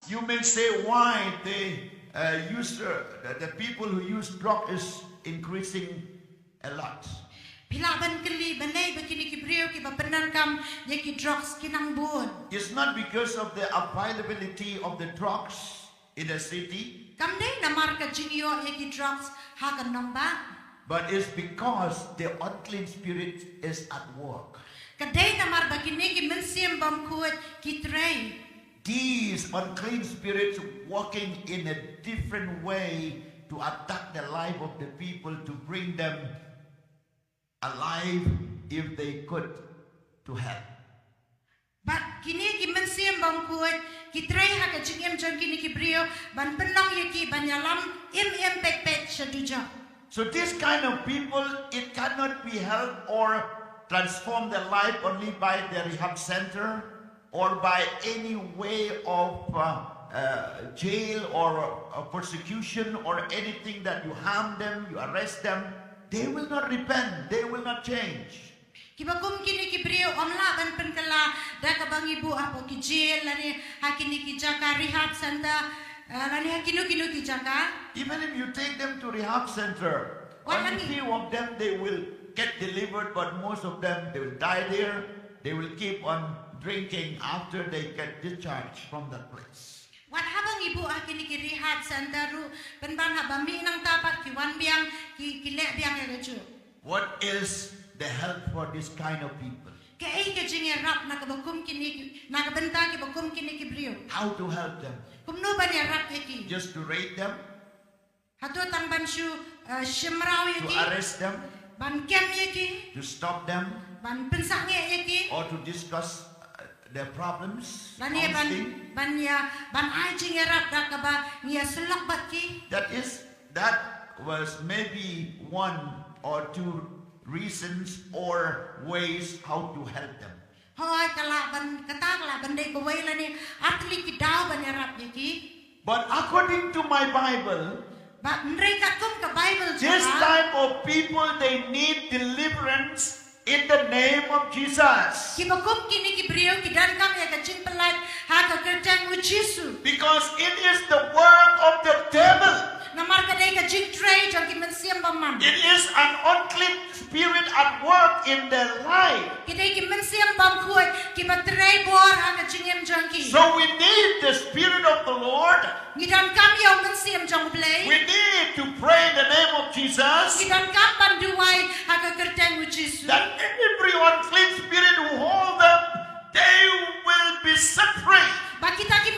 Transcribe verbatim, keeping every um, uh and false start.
You may say why they uh, use uh, the, the people who use drug is increasing a lot. Phi lah ban kylli balei ba kine ki briew kiba pyndonkam ïa ki drugs ki nang bun. It's not because of the availability of the drugs in the city, Kam dei namar ka jingïoh ïa ki drugs ha ka nongbah. but it's because the unclean spirit is at work. Ka dei namar ba kine ki mynsiem bymkhuid ki trei. These unclean spirits working in a different way to attack the life of the people, to bring them alive if they could to hell. Bad kine ki mynsiem bymkhuid ki trei ha ka jingim jong kine ki briew ban pynlong ïa ki ban ïalam im im pek pek sha dujok. So this kind of people, it cannot be helped or transform their life only by the rehab center or by any way of uh, uh, jail or uh, persecution or anything that you harm them, you arrest them. They will not repent. They will not change. Kiba kum kine ki briew ym lah ban pynkylla da kaba ngi buh hapoh ki jail lane ha kine ki jaka rehab center, eh, lane ha kino kino ki jaka. Even if you take them to rehab center, What only money? Few of them they will get delivered, but most of them they will die there. They will keep on drinking after they get discharged from that place. Wat haba ngi buh ha kine ki rehab center ruh pynban haba mih nangta pat ki wan biang ki ki leh biang ïa kajuh. What is the help for this kind of people? Kaei ka jingïarap na kaba kum kine ki, na ka bynta kiba kum kine ki briew? How to help them? Kumno ban ïarap ïa ki? Just to raid them, Hato tang ban shu eh, shim mraw ïa to ki, arrest them, ban kem ïa ki, to stop them, ban pynsangeh ïa ki, or to discuss uh, their problems. lane ban Counseling. Ban ïa ban ai jingïarap da kaba ngi ïa syllok bad ki. That is, that was maybe one or two reasons or ways how to help them. Hooid, ka lah ban, kata ka lah ban dei kawei lane ar tylli ki daw ban ïarap ïa ki. But according to my Bible, Bad hynrei katkum ka Bible this jong nga, type of people, they need deliverance in the name of Jesus. Kiba kum kine ki briew ki donkam ïa ka jingpyllait ha ka kyrteng u Jisu. Because it is the work of the devil. Namar ka dei ka jingtrei jong ki mynsiem bymman. It is an unclean spirit at work in their life. Ki dei ki mynsiem bymkhuid kiba trei bor ha ka jingim jong ki. So we need the Spirit of the Lord. Ngi donkam ïa u Mynsiem jong U Blei. We need to pray in the name of Jesus. Ngi donkam ban duwai ha ka kyrteng u Jisu. That every unclean spirit who hold them, they will be set free. Ba kita ki